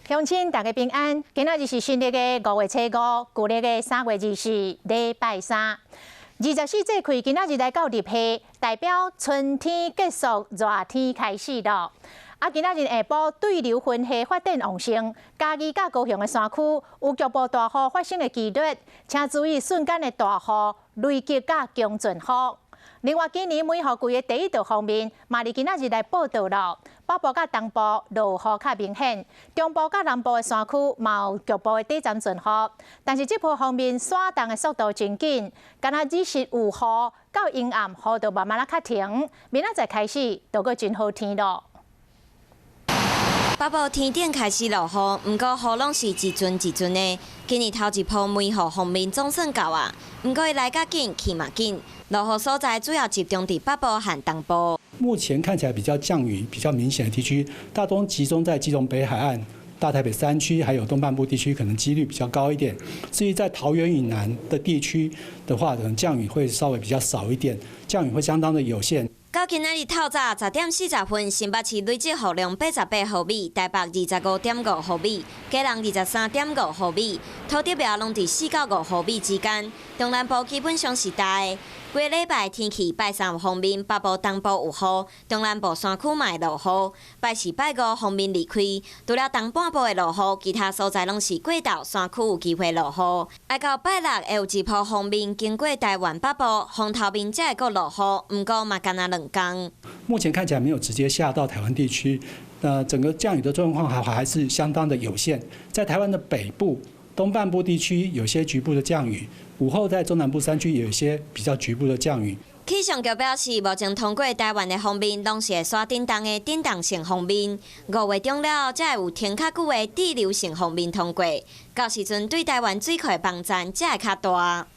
鄉親大家平安，今仔日是新曆的5月初5，舊曆的3月24，禮拜三。24節氣今仔日來到入夏，代表春天結束，熱天開始咯。啊，今仔日下晡對流雲系發展旺盛，嘉義佮高雄的山區有局部大雨發生的機率，請注意瞬間的大雨、雷擊佮強陣風。另外，今年梅雨季的第一道鋒面，嘛佇今仔日來報到咯。北部佮東部落雨較明顯，中部佮南部的山區嘛有局部的短暫陣雨。但是這波鋒面散動的速度真緊，敢若只是有雨到陰暗，雨就慢慢仔較停。明仔載開始就閣真好天咯。北部天頂開始落雨，毋過雨攏是一陣一陣的。今年頭一波梅雨鋒面總算到啊，毋過伊來較緊，去嘛緊。落雨所在主要集中佇北部和東部。目前看起來比較降雨比較明顯的地區，大多集中在基隆北海岸、大台北山區，還有東半部地區，可能幾率比較高一點。至於在桃園以南的地區的話，可能降雨會稍微比較少一點，降雨會相當的有限。到今仔日透早10點40分，新北市累積雨量88毫米，台北25.5毫米，基隆23.5毫米，土竹苗攏佇4到5毫米之間。中南部基本上是焦的。規禮拜天氣拜三有鋒面，北部、東部有雨，中南部山區嘛會落雨。拜四、拜五鋒面離開，除了東半部會落雨，其他所在攏是過晝山區有機會落雨。愛到拜六會有一波鋒面經過台灣北部，風頭面才會閣落雨，毋過嘛干焦兩工。目前看起來沒有直接下到台灣地區，那整個降雨的狀況還是相當的有限。在台灣的北部、東半部地區有些局部的降雨，午後在中南部山區有一些比較局部的降雨。氣象局表示，目前通過台灣的鋒面攏是會徙振動的振動性鋒面，5月中了才會有停較久的滯留性鋒面通過，到時陣對台灣水庫的幫贊才會較大。